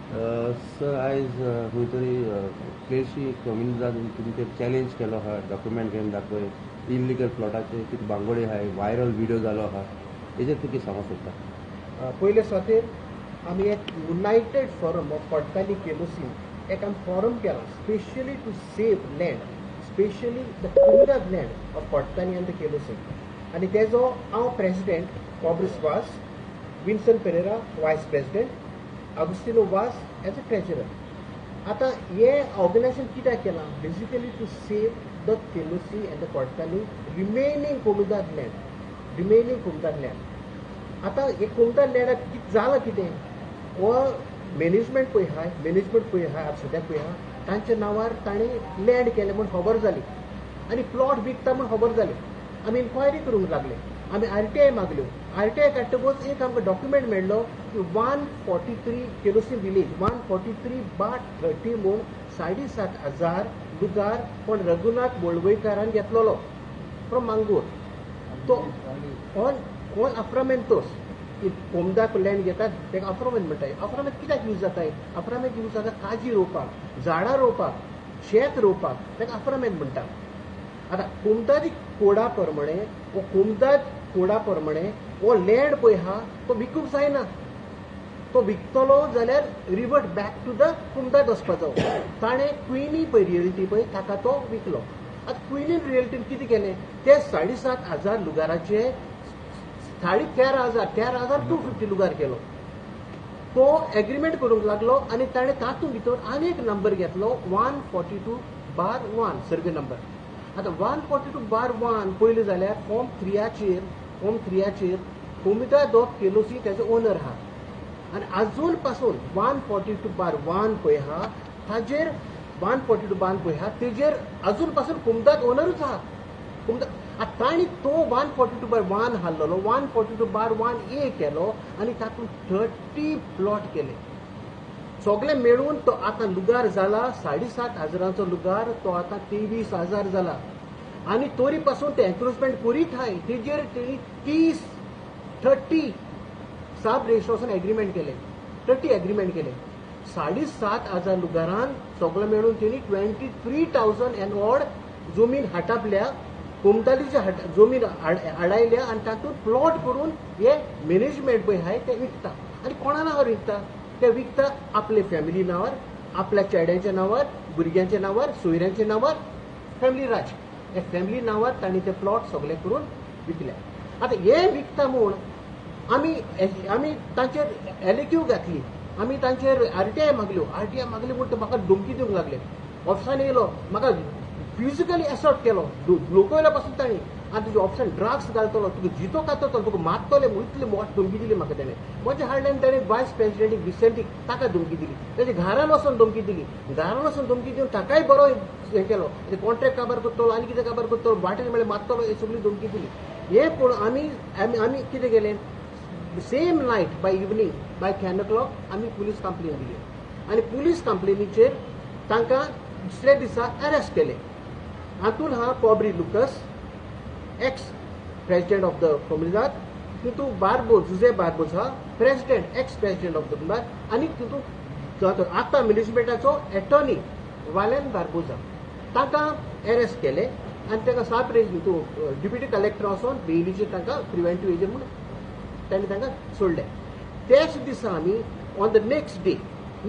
Sir, आयज खंय तरी केळशी कम्युनिटीन तुमचेर चॅलेंज केलो आहा, डॉक्युमेंट घेवन दाखय, इलिगल प्लॉटाचे कितें बांगोडे आहाय, व्हायरल व्हिडिओ जालो आहा, हेजेर तूं कितें सांगूंक सोदता? पयले सुवातेर आमी एक युनायटेड फोरम ऑफ कोटकाली केलोसीन एक आमी फोरम केला, specially to save land, specially the comunidade land of Cortalim and the Quelossim. आनी तेजो हांव प्रेसिडेंट, कॉब्रिस वास, Vinson Pereira vice president, Agostinho Vaz as a treasurer. आतां हें ऑर्गनायझेशन कित्याक केलां? Basically to save the Quelossim and the Cortalim remaining comunidade land, remaining comunidade land. आतां हे कोमुनिदाद लँडाक कितें जालां, कितें हो मॅनेजमेंट पळय आहाय, मॅनेजमेंट पळय आहाय, आतां सद्याक पळय आहा तांच्या नांवार ताणें लँड केलें म्हूण खबर जाली आनी प्लॉट विकता म्हूण खबर जाली. आमी इन्क्वायरी करूंक लागले, आमी आरटीआय मागल्यो. आरटीआय काडटकूच एक आमकां डॉक्युमेंट मेळ्ळो की 143 Quelossim village 143/30 म्हूण 7,500 लुगार कोण रघुनाथ वळवयकारान घेतलेलो फ्रॉम मांगूर. तो ऑन कोण आफ्रामेंतोस कोमदाक लँड घेतात ताका आफ्रामेंत म्हणटाय. आफ्रामेंत कित्याक यूज जाताय? आफ्रामेंत यूज जाता काजी रोवपाक, झाडां रोवपाक, शेत रोवपाक, ताका आफ्रामेंत म्हणटा. आतां कोमदादी कोडा प्रमाणे, वो कोमदाद कोडा प्रमाणे हो लँड पळय आहा तो विकूंक जायना. तो विकतलो जाल्यार रिवर्ट बॅक टू the कोमदाद वचपाचो. ताणें क्विनी पळय रियल्टी पळय ताका तो विकलो. आतां क्विनीन रियल्टीन कितें केलें, ते 7,500 लुगाराचे 13,500, 13,250 लुगार केलो. तो एग्रीमेंट करूंक लागलो आनी ताणें तातूंत भितर आनी एक नंबर घेतलो 142/1 सर्वे नंबर. आतां 142/1 पयलें जाल्यार फॉर्म 3 फॉर्म 3 कोमिदाद ऑफ केलोसी तेजो ओनर आहा आनी आजून पासून 142/1 पळय आहा ताजेर, 142/1 पळय आहा तेजेर अजून पासून कोमदाद ओनरूच आहा कोमदाद. आतां तांणी तो 142/1 हाडलेलो, 142/1A केलो आनी तातूंत 30 प्लॉट केले. सगळे मेळून तो आतां लुगार जाला 7,500 लुगार, तो आतां 23,000 जाला. आनी तोरी पासून ते एन्क्रोचमेंट करीत आहाय. तेजेर तेणी 30 30 सब रजिस्ट्रेशन एग्रीमेंट केले, 30 एग्रीमेंट केले. 7,500 लुगारान सगळे मेळून तेणी 23,000 एन ऑड जमीन हाटापल्या, कोमतालीचे जमीन हाडायल्या आनी तातूंत प्लॉट करून हे मॅनेजमेंट पळय आहाय ते विकता. आनी कोणा नांवार विकता? ते विकता आपले फॅमिली नांवार, आपल्या चेड्यांच्या नांवार, भुरग्यांच्या नांवार, सोयऱ्यांच्या नांवार, फॅमिली राज हे फॅमिली नांवार तांणी ते प्लॉट सगळे करून विकले. आतां हे विकता म्हूण आमी आमी तांचेर एलएक्यू घातली, आमी तांचेर आरटीआय मागल्यो. आरटीआय मागली म्हूण ते म्हाका धमकी दिवंक लागले. ऑफिसान येयलो, म्हाका फिजिकली असॉल्ट केलो, लोकयलो पासून तांणी. आनी तुज्या ऑफिसान ड्रग्स घालतलो, तुका जितो खातलो, तुका मारतले म्हूण इतली मोठी धमकी दिली म्हाका तेणें. म्हजें हाडलें आनी तेणें वायस प्रेसिडेंटीक विसेंटीक ताका धमकी दिली, तेज्या घरान वचोन धमकी दिली. घरान वचोन धमकी दिवन ताकाय बरो हें केलो, कॉन्ट्रॅक्ट काबार करतलो आनी कितें काबार करतलो, वाटेर मेळ्ळें मारतलो, हे सगळी धमकी दिली. हें पळोवन आमी आमी आमी कितें केलें, same night by evening by 10 o'clock आमी पुलीस कंप्लेन दिली आनी पुलीस कंप्लेनीचेर तांकां दुसऱ्या दिसा अरेस्ट केले. हातूंत हा Pobri Lucas, ex president of the comunidade, तितूंत बार्बोज, जुजे बार्बोज हा president, ex president of the comunidade, आनी तितूंत आतां मॅनेजमेंटाचो एटर्नी वालेन बार्बोजा, तांकां अरेस्ट केले आनी ताका सात हितून डिप्युटी कलेक्टर वचोन बेलीचेर तांकां प्रिवेंटीव हेजेर म्हूण तांणी तांकां सोडले. त्याच दिसा आमी on the next day,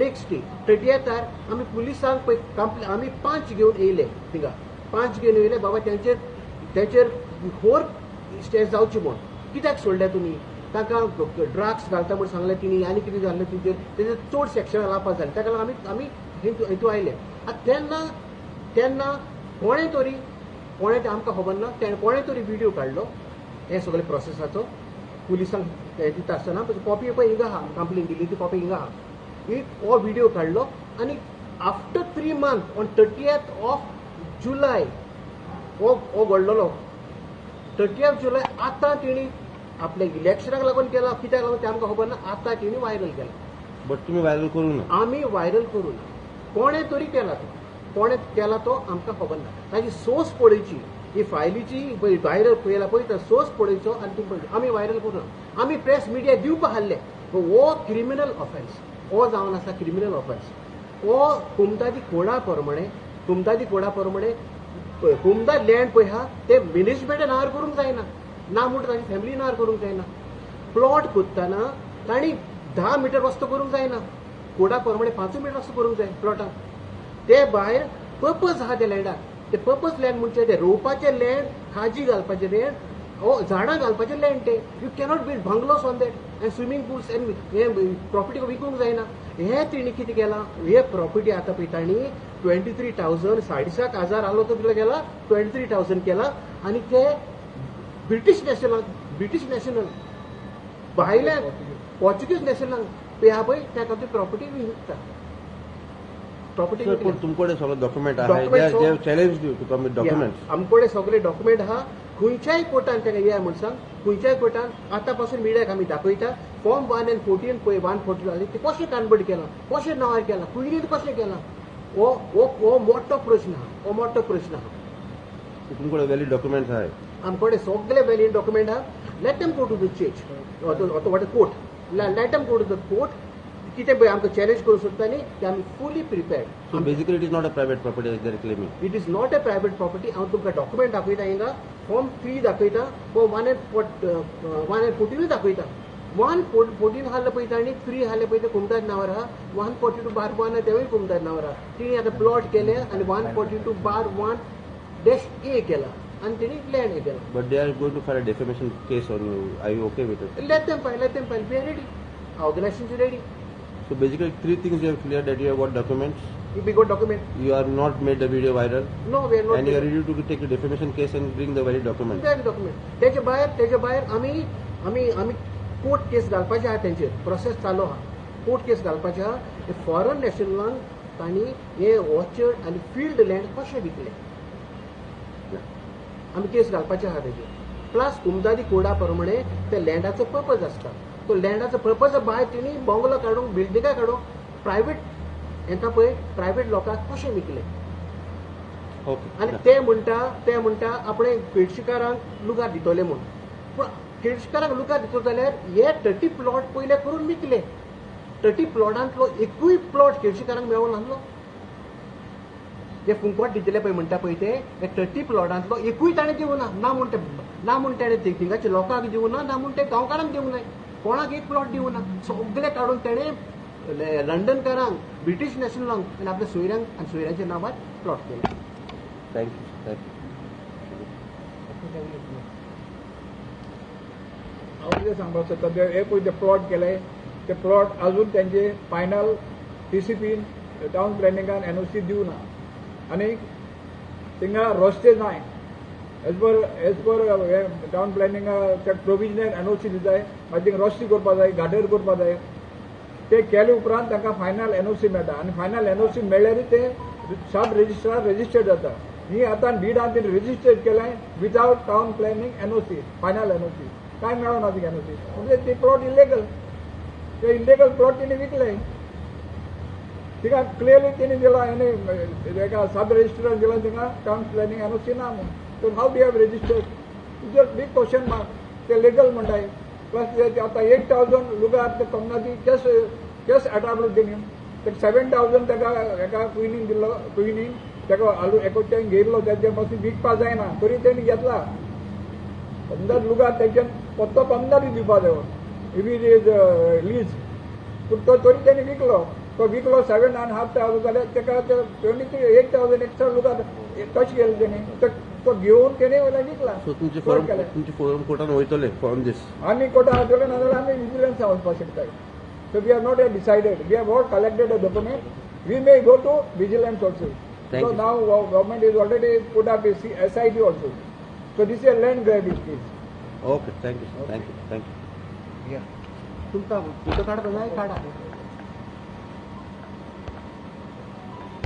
next day 30थार आमी पुलिसांक पळय कंप्ले आमी 5 घेवन येयले थिंगा, 5 घेवन येयले बाबा तेंचेर तेचेर होर स्टेज जावची म्हूण. कित्याक सोडले तुमी तांकां? ड्रग्स घालता म्हूण सांगलें तिणी आनी कितें जाल्लें तेंचेर, तेजेर चड सेक्शनां लावपा जालें. ताका लागून आमी आमी हितू आयले. आतां तेन्ना तेन्ना कोणें तरी, कोणें तें आमकां खबर ना, तेणें कोणें तरी विडियो काडलो हे सगळे प्रोसेसाचो. पुलिसांक दिता आसतना कॉपी पळय हिंगा आहा, कंप्लेन दिली ती कॉपी हिंगा आहा, ही हो विडियो काडलो. आनी after 3 month on 30th of July हो हो घडलेलो 30th जुलय. आतां तेणी आपल्या इलेक्शनाक लागून केला, कित्याक लागून तें आमकां खबर ना, आतां तेणी व्हायरल केला. बट तुमी व्हायरल करूं ना? आमी व्हायरल करूं ना. कोणें तरी केला तो, कोणें केला तो आमकां खबर ना. ताजी सोर्स पळोवची, ही फायलीची व्हायरल पळयला पळय तो सोर्स पळोवचो आनी तुमी पळोवचो. आमी व्हायरल करूं ना. आमी प्रेस मिडिया दिवपा हाडले. हो क्रिमिनल ऑफेन्स. हो जावन आसा क्रिमिनल ऑफेन्स. हो कोमतादी कोडा प्रमाणे, कोमतादी कोडा प्रमाणे कोमदाद लँड पळय आहा ते मॅनेजमेंटा नांवार करूंक जायना, ना म्हणटा तांची फॅमिली नांवार करूंक जायना. प्लॉट कोत्ताना तांणी 10 मिटर रस्तो करूंक जायना, कोडा प्रमाणे 5 मिटर रस्तो करूंक जाय प्लॉटाक. ते भायर पर्पज आहा त्या लँडाक, ते पर्पज लँड म्हणजे ते रोवपाचें लँड, खाजी घालपाचें लँड, झाडां घालपाचें लँड. ते you cannot build bungalows on that and swimming pools and हें प्रॉपर्टी विकूंक जायना. हें तेणी कितें केलां, हे प्रॉपर्टी आतां पळय तांणी 23,000 7,500 आलो तो कितलो केला, 23,000 केला. आनी ते ब्रिटीश नॅशनल, ब्रिटीश नॅशनल भायल्या पोर्चुगीज नॅशनलांक पळय आहा पळय त्या खातीर प्रॉपर्टी विकता. प्रॉपर्टी तुमकडे सगळे डॉक्युमेंट आहा, challenge you to come with documents. आमकडे सगळे डॉक्युमेंट आहा. खंयच्याय कोर्टान ताका या म्हण सांग, खंयच्याय कोर्टान आतां पासून मिडियाक आमी दाखयता फॉर्म 1 आनी 14 पळय 142 आनी ते कशें कन्वर्ट केलां, कशें नांवार केलां, कुयनीन कशें केलां, हो हो हो मोठो प्रश्न आहा, हो मोठो प्रश्न आहा. तुमकडे व्हॅलीड डॉक्युमेंट्स आहाय? आमकडे सगळे व्हॅलीड डॉक्युमेंट आहा. Let them go to the church what court, let them go to the court. कितें पळय आमकां चॅलेंज करूंक सोदता न्ही ते आमी fully prepared. So basically it is not a private property they are claiming. It is not a private property. हांव तुमकां डॉक्युमेंट दाखयता, हिंगा फॉर्म 3 दाखयता, फॉर्म 1 आनी 14 दाखयता. 114 हाडले पळय तांणी, 3 हाडले पळय ते कुमदाद नांवार आहा, 142(1) तेवूय कुमदाद नांवार आहा. तिणी आतां प्लॉट केले आनी 142(1)-A केला आनी तेणी लँड हे केला. But they are going to file a defamation case on you. Are you okay with it? Let them file, let them file. We are ready. Organisation is ready. So basically 3 things you have cleared, that you have got documents. We got document. You are not made the video viral. No, we are not. And you are ready to take a defamation case and bring the valid document. Valid document. तेजे भायर आमी आमी आमी court केस घालपाचे आहा, तेंचेर process चालू आहा. कोर्ट केस घालपाचे आहा. फॉरन नॅशनलांक तांणी हे ऑर्चर्ड आनी फिल्ड लँड कशें विकलें, आमी केस घालपाचे आहा तेजेर. प्लस कुमदादी कोडा प्रमाणे ते लँडाचो पर्पज आसता, तो लँडाचो पर्पज भायर तेणी बंगलो काडूंक, बिल्डिंगां काडूंक प्रायवेट हेंका पळय प्रायवेट लोकांक कशें विकलें. आनी ते म्हणटा आपणे केळशीकारांक लुगार दितले म्हूण, पूण केळशीकारांक लुगार दितलो जाल्यार हे 30 प्लॉट पयले करून विकले. 30 प्लॉटांतलो एकूय प्लॉट केळशीकारांक मेळूंक नासलो. जे फुंकट दितले पळय म्हणटा पळय ते 30 प्लॉटांतलो एकूय ताणें दिवना, ना म्हूण ना म्हूण ताणें थिंगाच्या लोकांक दिवना, ना म्हूण ते गांवकारांक दिवंक नाय, कोणाक एक प्लॉट दिवना. सगळे काडून ताणें लंडनकारांक, ब्रिटीश नॅशनलांक आनी आपल्या सोयऱ्यांक आनी सोयऱ्यांच्या नांवार प्लॉट केले. Thank you. Thank you. हांव कितें सांगपाक सोदता, ते हे पळय ते प्लॉट केले ते प्लॉट अजून तेंचे फायनल टीसीपीन टावन प्लॅनिंगान एनओसी दिवना आनी थिंगा रस्ते नाय. एज पर टावन प्लॅनिंगा ते प्रोविजनल एनओसी दिताय, मागीर थिंगा रस्ते करपा जाय, गार्डन करपा जाय. ते केले उपरांत तांकां फायनल एनओसी मेळटा आनी फायनल एनओसी मेळ्ळ्यार ते सब रजिस्ट्रार रजिस्टर्ड जाता. ही आतां डिडान तेणी रजिस्टर्ड केलें without town planning NOC, final NOC कांय मेळना तिका एनओसी, म्हणजे ते प्लॉट इल्लेगल, ते इल्लेगल प्लॉट तेणी विकले. तिका क्लियरली तेणी दिला आनी एका सब रजिस्ट्रार दिला तिका टावन प्लॅनिंग एनओसी ना म्हूण. So how do have registered is a big question mark. ते लिगल म्हणटाय. प्लस आतां 8,000 लुगार ते कोमनाती केस केस अटाबलो तेणी, ते 7,000 ताका एका क्विनीन दिल्लो, क्विनीन ताका आलू एकोच्यान घेयल्लो, तेजे पासून विकपा जायना तरी तेणी घेतला. कोमदाद लुगार तेंच्यान पत्तो कोमदादूय दिवपा जाय if it is lease, पूण तो तरी तेणी विकलो. तो विकलो 7,500 जाल्यार ताका 23,8,000 एक्स्ट्रा लुगार कशें केलें तेणी, तो घेवन तेणी वयल्यान विकला. सो तुमचे फोरम कोर्टान वयतले फॉर दीस? आमी कोर्टान वयतले, नाजाल्यार आमी विजिलन्सा वचपाक शकताय. So we have not yet decided. We have all collected a document. We may go to vigilance also. So now government is already put up a SIT also. So this is a land grabbing case. Okay, thank you, thank you, thank you. तुमकां photo काडपा जाय, काडा.